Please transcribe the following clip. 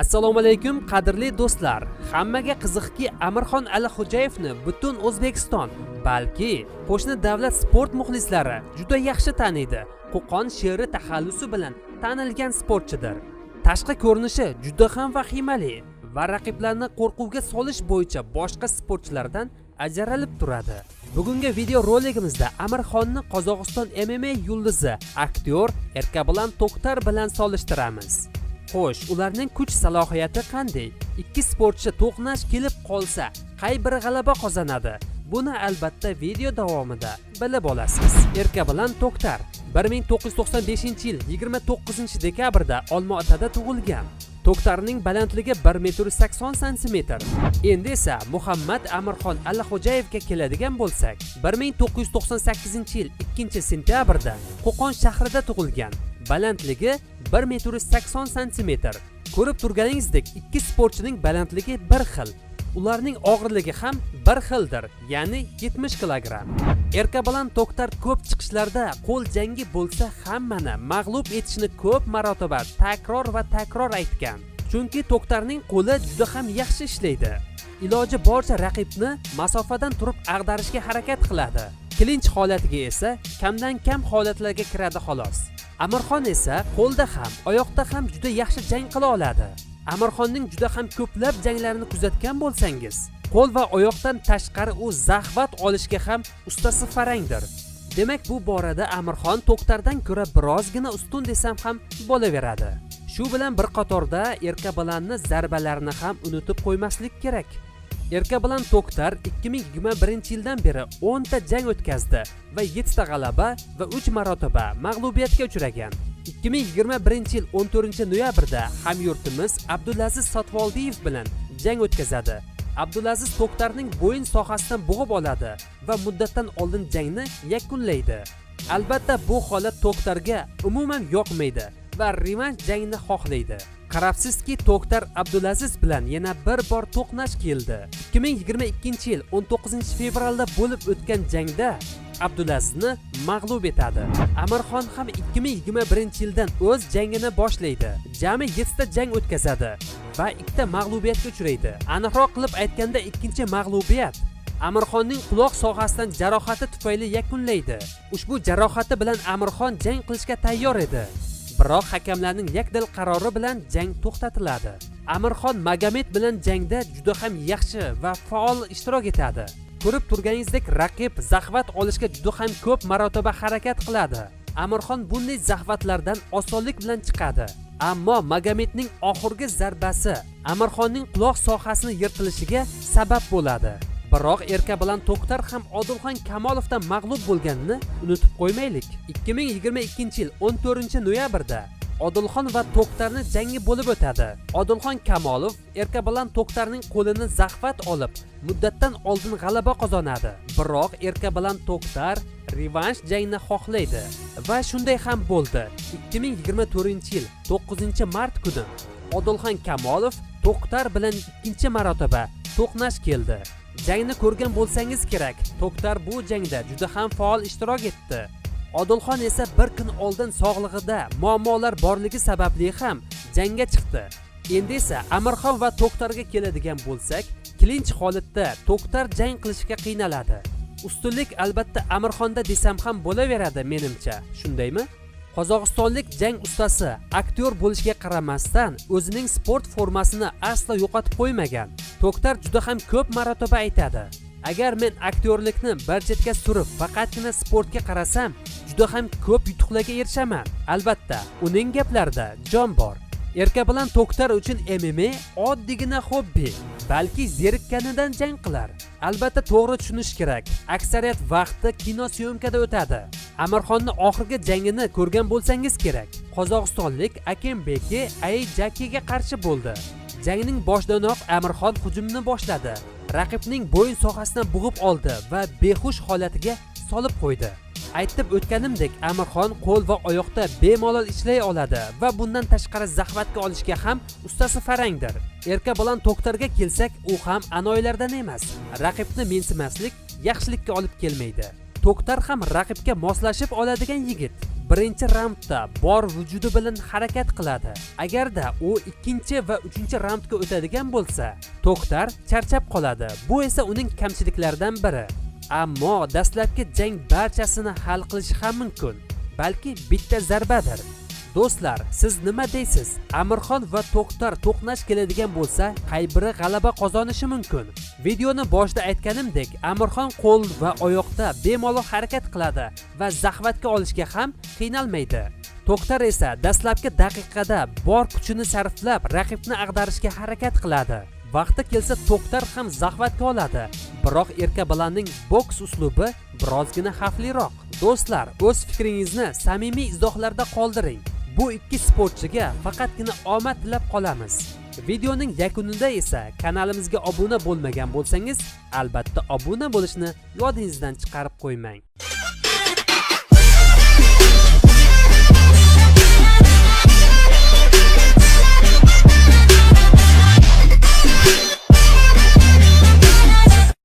Assalomu alaykum, qadrli do'stlar. Hammaga qiziqki, Amirxon Alixo'jayevni butun O'zbekiston, balki qo'shni davlat sport muxlislari juda yaxshi taniydi. Qo'qon sheri taxallusi bilan tanilgan sportchidir. Tashqi ko'rinishi juda ham vahimali va raqiblarni qo'rquvga solish bo'yicha boshqa sportchilardan ajralib turadi. Bugungi video roligimizda Amirxonni Qozog'iston MMA yulduzi, aktyor Erkabilan To'xtar bilan solishtiramiz. Xo'sh, ularning kuch salohiyati qanday? Ikki sportchi to'qnash kelib qolsa, qay biri g'alaba qozonadi? Buni albatta video davomida bilib olasiz. Erkabilan To'xtar 1995-yil 29 dekabrda Olmaotada tug'ilgan. To'xtarning balandligi 1 metr 80 santimetr. Endi esa Muhammad Amirxon Allaxo'jayevga keladigan bo'lsak, 1998-yil 2 sentyabrda Qo'qon shahrida tug'ilgan. Balandligi 1 metr 80 santimetr. Ko'rib turganingizdek, ikki sportchining balandligi bir xil. Ularning og'irligi ham bir xildir, ya'ni 70 kilogramm. Erkabilan To'xtar ko'p chiqishlarda qo'l jangi bo'lsa, hammani mag'lub etishni ko'p marotaba takror va takror aytgan. Chunki To'xtarning qo'li juda ham yaxshi ishlaydi. Iloji boricha raqibni masofadan turib ag'darishga harakat qiladi. Klinch holatiga esa kamdan kam holatlarga kiradi, xolos. Amirxon esa qo'lda ham, oyoqda ham juda yaxshi jang qila oladi. Amirxonning juda ham ko'plab janglarini kuzatgan bo'lsangiz, qo'l va oyoqdan tashqari u захват olishga ham ustasi farangdir. Demak, bu borada Amirxon To'xtardan ko'ra birozgina ustun desam ham bo'laveradi. Shu bilan bir qatorda Erkabilanni zarbalarini ham unutib qo'ymaslik kerak. Erkabilan To'xtar 2021 yildan beri 10 ta jang o'tkazdi va 7 ta g'alaba va 3 marotaba mag'lubiyatga uchragan. 2021 yil 14 noyabrda hamyurtimiz Abdulaziz Sotvoldiyev bilan jang o'tkazadi. Abdulaziz To'xtarning bo'yin sohasidan bo'g'ib oladi va muddatdan oldin jangni yakunlaydi. Albatta, bu holat To'xtarga umuman yoqmaydi va revansh jangni xohlaydi. Qarabsizki, To'xtar Abdulaziz bilan yana bir bor to'qnash keldi. 2022 yil 19 fevralda bo'lib o'tgan jangda Abdulazizni mag'lub etadi. Amirxon ham 2021 yildan o'z jangini boshlaydi. Jami 7 ta jang o'tkazadi va ikkita mag'lubiyatga uchraydi. Aniqroq qilib aytganda, ikkinchi mag'lubiyat Amirxonning quloq sohasidan jarohati tufayli yakunlaydi. Ushbu jarohati bilan Amirxon jang qilishga tayyor edi. Biroq hakamlarning yakdil qarori bilan jang to'xtatiladi. Amirxon Magomed bilan jangda juda ham yaxshi va faol ishtirok etadi. Ko'rib turganingizdek, raqib захват olishga juda ham ko'p marotaba harakat qiladi. Amirxon bunday захват lardan osonlik bilan chiqadi. Ammo Magomedning oxirgi zarbasi Amirxonning quloq sohasini yirtilishiga sabab bo'ladi. Biroq Erkabilan To'xtar ham Odilxon Kamolovdan mag'lub bo'lganini unutib qo'ymaylik. 2022 yil 14 noyabrda Odilxon va To'xtarni jangi bo'lib o'tadi. Odilxon Kamolov Erkabilan To'xtarning qo'lini захват olib, muddatdan oldin g'alaba qozonadi. Biroq Erkabilan To'xtar revansh jangni xohlaydi va shunday ham bo'ldi. 2024 yil 9 mart kuni Odilxon Kamolov To'xtar bilan ikkinchi marotaba to'qnash keldi. Jangni ko'rgan bo'lsangiz kerak, To'xtar bu jangda juda ham faol ishtirok etdi. Odilxon esa bir kun oldin sog'lig'ida muammolar borligi sababli ham jangga chiqdi. Endi esa Amirxon va To'xtarga keladigan bo'lsak, klinch holatda To'xtar jang qilishga qiynaladi. Ustunlik albatta Amirxonda desam ham bo'laveradi menimcha. Shundaymi? Qozog'istonlik jang ustasi aktyor bo'lishiga qaramasdan, o'zining sport formasini aslo yo'qotib qo'ymagan. To'xtar juda ham ko'p marotaba aytadi: "Agar men aktyorlikni bir chetga surib, faqatgina sportga qarasam, juda ham ko'p yutuqlarga erishaman." Albatta, uning gaplarida jon bor. Erkabilan To'xtar uchun MMA oddiygina hobbi, balki zerikkanidan jang qilar. Albatta, to'g'ri tushunish kerak. Aksariyat vaqti kino съёмка da o'tadi. Amirxonni oxirgi jangini ko'rgan bo'lsangiz kerak. Qozog'istonlik Akembeki Ayjakiga qarshi bo'ldi. Jangning boshidanoq Amirxon hujumni boshladi. Raqibning bo'yin sohasidan bo'g'ib oldi va behush holatiga solib qo'ydi. Aytib o'tganimdek, Amirxon qo'l va oyoqda bemalol ishlay oladi va bundan tashqari захват ga olishga ham ustasi farangdir. Erkabilan To'xtarga kelsak, u ham anoyilardan emas. Raqibni mensimaslik yaxshilikka olib kelmaydi. To'xtar ham raqibga moslashib oladigan yigit. Birinchi raundda bor vujudi bilan harakat qiladi. Agarda u ikkinchi va uchinchi raundga o'tadigan bo'lsa, To'xtar charchab qoladi. Bu esa uning kamchiliklaridan biri. Ammo dastlabki jang barchasini hal qilishi ham mumkin. Balki bitta zarbadir. Do'stlar, siz nima deysiz? Amirxon va To'xtar to'qnash keladigan bo'lsa, qay biri g'alaba qozonishi mumkin? Videoni boshida aytganimdek, Amirxon qo'l va oyoqda bemalol harakat qiladi va захват ga olishga ham qiynalmaydi. To'xtar esa dastlabki daqiqada bor kuchini sarflab raqibni ag'darishga harakat qiladi. Vaqti kelsa, To'xtar ham захват ga oladi. Biroq Erkabilanning boks uslubi birozgina xavfliroq. Do'stlar, o'z fikringizni samimiy izohlarda qoldiring. Bu ikki sportchiga faqatgina omad tilab qolamiz. Videoning yakunida esa kanalimizga obuna bo'lmagan bo'lsangiz, albatta obuna bo'lishni yodingizdan chiqarib qo'ymang.